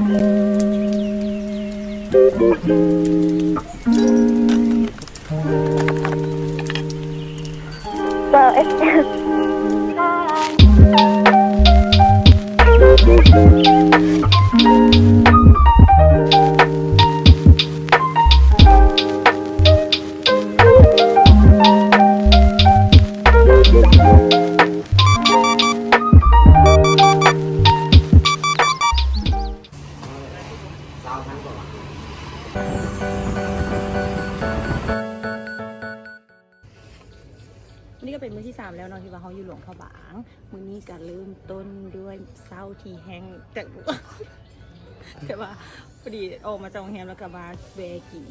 Well, it's ນີ້ກໍເປັນມື້ທີສາມແລ້ວເນາະ ທີ່ວ່າເຮົາຢູ່ຫຼວງພະບາງ. ມື້ນີ້ກໍເລີ່ມຕົ້ນດ້ວຍເຊົ້າທີ່ແຫ້ງ ແຕ່ ແຕ່ວ່າພໍດີອອກມາຈາກໂຮງແຮມ ແລ້ວກໍມາແວ່ກິນ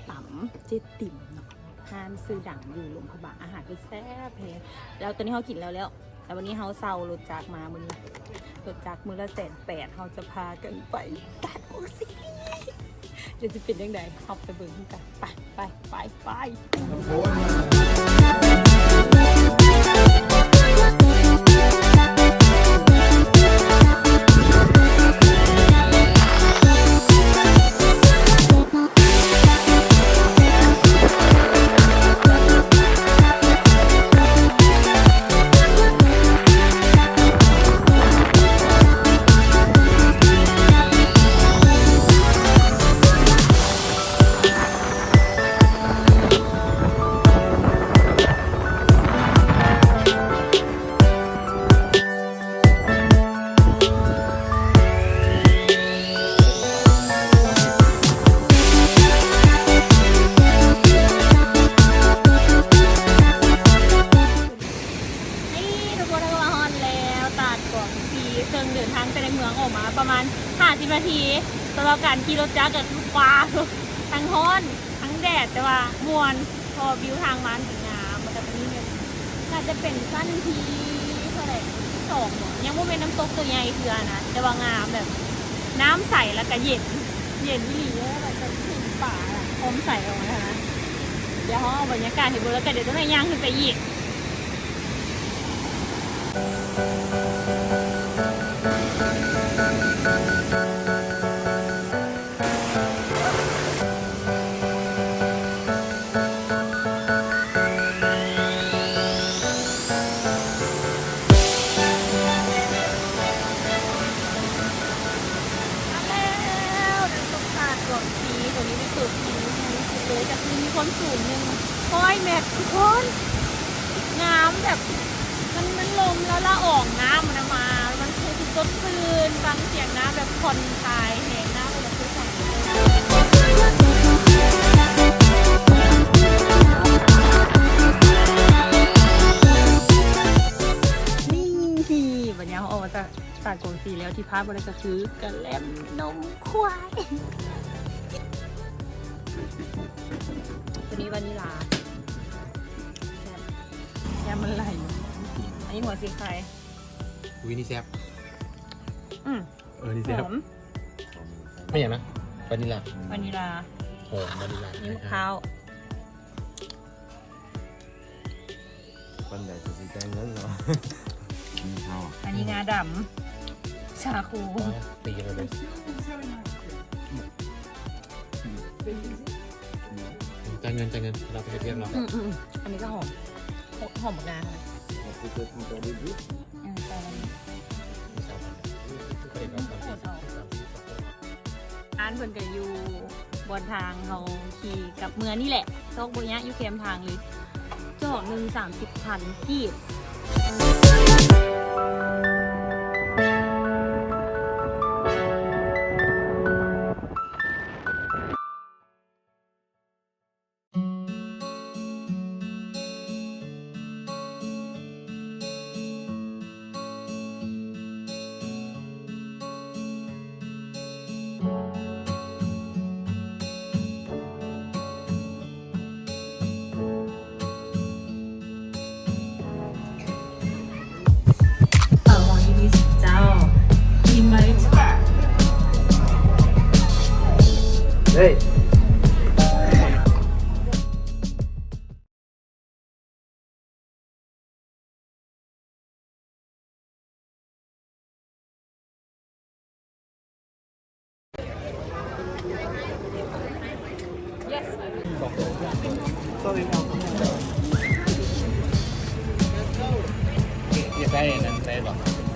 ຕຳເຈຕິ່ມເນາະ ຮ້ານຊື່ດັງຢູ່ຫຼວງພະບາງ. ອາຫານຄືແຊບແຮງ. ແລ້ວຕອນນີ້ເຮົາກິນແລ້ວແລ້ວ ແລ້ວວັນນີ້ເຮົາເຊົ່າລົດຈັກມາ ມື້ນີ້ລົດຈັກມື້ລະແສນແປດ ເຮົາຈະພາກັນໄປຕັດໂອຊີ. ດຽວຊິເປັນຈັ່ງໃດ ເຮົາໄປເບິ່ງນຳກັນ. ໄປ ໄປ ໄປ ໄປ. ນີ້ທຸກຄົນ ເຮົາກໍມາຮອດແລ້ວ ຕາດກວາງຊີ ເຊິ່ງເດີນທາງແຕ່ໃນເມືອງອອກມາປະມານຫ້າສິບນາທີ. ສຳລັບການຂີ່ລົດຈັກກໍຄືຟ້າ ທັງຮ້ອນ ທັງແດດ ແຕ່ວ່າມ່ວນ ເພາະວິວທາງມາມັນງາມ. ແລ້ວກໍຕົວນີ້ແມ່ນ ໜ້າຈະເປັນຊັ້ນທີເທົ່າໃດ ທີສອງບໍ? ຍັງບໍ່ແມ່ນນ້ຳຕົກຕົວໃຫຍ່ເທື່ອນະ ແຕ່ວ່າງາມ ແບບນ້ຳໃສ ແລ້ວກໍເຢັນ ເຢັນອີ່ຫຼີ. ແລ້ວກໍເຫັນປາແບບຄອມໃສອອກມານະ. ດຽວເຮົາເອົາບັນຍາກາດໃຫ້ເບິ່ງ ແລ້ວກໍດຽວຈັ່ງໃດຍ່າງຂຶ້ນໄປອີກ. ມາແລ້ວ ນ້ຳຕົກຕາດກວາງຊີ. ຕົວນີ້ເປັນຕົວທີ່ດີທີ່ສຸດເລີຍ ກໍຄືມີຄວາມສູງໜຶ່ງຮ້ອຍແມັດ ທຸກຄົນ. ງາມແບບ ມັນ ມັນລົມແລ້ວລະອອງນ້ຳມັນນະມາ ມັນຄືຊິສົດຊື່ນ ຟັງສຽງນ້ຳແບບຜ່ອນຄາຍແຮງ ນ້ຳມັນຄືໃສ. ນີ້ ບັດຍາມເຮົາອອກມາຈາກຕາດກວາງຊີແລ້ວ ທີ່ພາດບໍ່ໄດ້ກໍຄືກະແລັມນົມຄວາຍ ຕົວນີ້ວານິລາ ແຊບ ແຊບມັນໄຫຼ. ອັນນີ້ຫົວສີໄຄ. ອຸ້ຍ ນີ້ແຊບ. ອືມ ເອີ ນີ້ແຊບ. ຫອມ ແມ່ນຫຍັງນະ? ວານິລາ ວານິລາ ຫອມວານິລາ. ນີ້ມະພ້າວ. ປານໃດກໍຊິໄດ້ເງິນເນາະ. ອັນນີ້ງາດຳ ສາຄູ. ອໍ ຕີກັນເລີຍ. ຈ່າຍເງິນ ຈ່າຍເງິນ ເຮົາໄປເຮັດວຽກເນາະ. ອືມໆ ອັນນີ້ກໍຫອມ ຫອມບັກງາ. ເອີ ແຕ່ວ່າ ຮ້ານເພິ່ນກໍຢູ່ບ່ອນທາງເຮົາຂີ່ກັບເມືອນີ້ແຫຼະ ຊອກບໍ່ຍາກ ຢູ່ແຄມທາງເລີຍ. ຈອກໜຶ່ງສາມສິບພັນກີບ. ຈະໃສ່ອັນນັ້ນໃສ່ບໍ່?